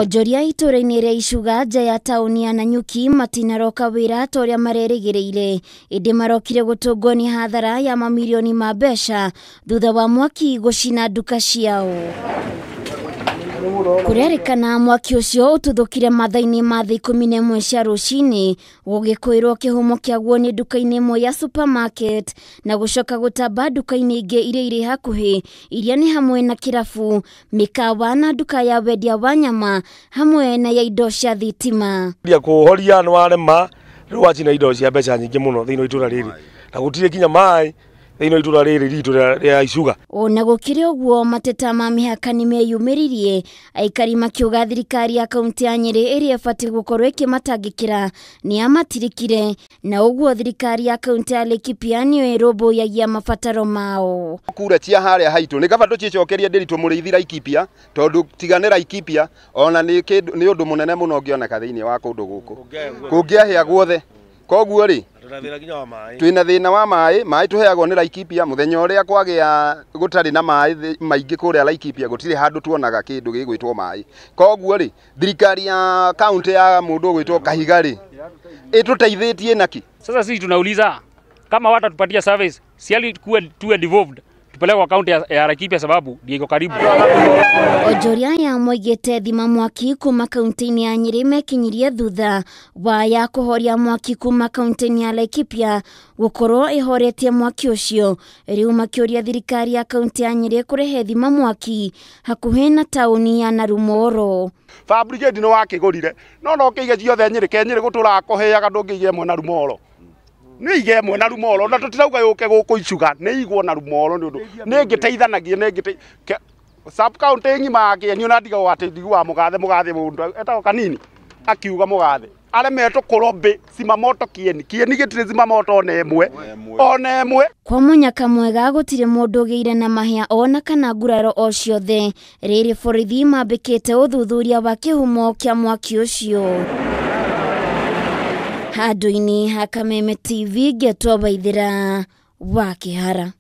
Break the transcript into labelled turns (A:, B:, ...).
A: Onjoria itũra-inĩ rĩa Icuga nja ya taũni ya Nanyuki matinaroka wĩra ta ũrĩa marerĩgĩrĩire, ĩndĩ marokire gũtũngwo nĩ hathara ya mamirioni ma mbeca thutha wa mwaki gũcina nduka ciao. Kũrerĩkana mwaki ũcio ũtuthũkire mathaa-inĩ ma thaa 11 cia rũcinĩ, gũgĩkwĩrwo kĩhumo kĩaguo nĩ nduka-inĩ ĩmwe ya supermarket na gũcoka gũtamba nduka-inĩ ingĩ iria irĩ hakuhĩ, iria nĩ hamwe na kĩrabu, mĩkawa na nduka ya wendia wa nyama hamwe na ya indo cia thitima.
B: Kũhoria nĩ warema rĩu wacina indo cia mbeca nyingĩ mũno thĩinĩ wa itũra rĩrĩ, na gũtirĩ kinya maĩ thĩinĩ wa itũra rĩrĩ ritũ rĩa Icuga.
A: Ona gũkĩrĩ ũguo, mateta ma mĩhaka nĩ meyumĩririe, aikari makiuga thirikari ya kaunti ya Nyĩrĩ ĩrĩa ĩbatiĩ gũkorwo ĩkĩmatangĩkĩra nĩ yamatirikire, na ũguo thirikari ya kaunti ya Laikipia nĩyo ĩrũmbũyagia mabataro mao.
C: Kura cia harĩa haitũ nĩ kaba tũcicokerie Ndiritu Mũrĩithi Laikipia, tondũ tiga nĩ Laikipia ona nĩ ũndũ mũnene mũno ũngĩoneka thĩinĩ wa kũndũ gũkũ kũngĩahĩa guothe. Koguo rĩ, twĩna thĩna wa maĩ, maĩ tũheagwo nĩ Laikipia. Mũthenya ũrĩa kwagĩa gũtarĩ na maĩ maingĩ kũrĩa Laikipia gũtirĩ handũ tuonaga kĩndũ gĩgwĩtwo maĩ. Koguo rĩ, thirikari ya kaunti ya mũndũ ũgwĩtwo Kahiga rĩ, ĩtũteithĩtie naki?
D: Sasa sisi tunauliza kama watatupatia service, si tuwe devolved tupeleke kwa kaunti ya Laikipia sababu ndio iko karibu.
A: Onjoria aya moigĩte thima mwaki kuma kaunti-inĩ ya Nyĩrĩ mekinyirie thutha wa ya kũhoria mwaki kuma kaunti-inĩ ya Laikipia gũkorwo ĩhoretie mwaki ũcio. Rĩu makĩũria thirikari ya kaunti ya Nyĩrĩ kũrehe thima mwaki hakuhĩ na taũni ya Narumoro.
E: Fire brigade nĩ wakĩgũrire no no kĩige ciothe Nyĩrĩ, ke Nyĩrĩ gũtũraga kũhĩaga ndũngĩige ĩmwe Narumoro. Nĩ ige ĩmwe Narumoro, na tũtirauga yũke gũkũ Icuga, nĩ igwo Narumoro nĩ ũndũ nĩ ĩngĩteithanagia, nĩ ĩngĩte sub county ng'ima ya Kĩeni ona ndigagwo atĩ ndiguaga mũgathe mũndũ etagwo Kanini akiuga mũgathe aremetwo kũrobĩ zimamoto Kĩeni, Kĩeni gĩtirĩ zimamoto ona ĩmwe, ona ĩmwe.
A: Kwa mũnyaka mwega gũtirĩ mũndũ ũgĩire na mahĩa ona kana nguraro o ciothe, rĩrĩ borithi mambĩkĩte ũthuthuria wa kĩhumo kĩa mwaki ũcio. Handũ-inĩ ha Kameme TV ngetwo Waithĩra wa Kĩhara.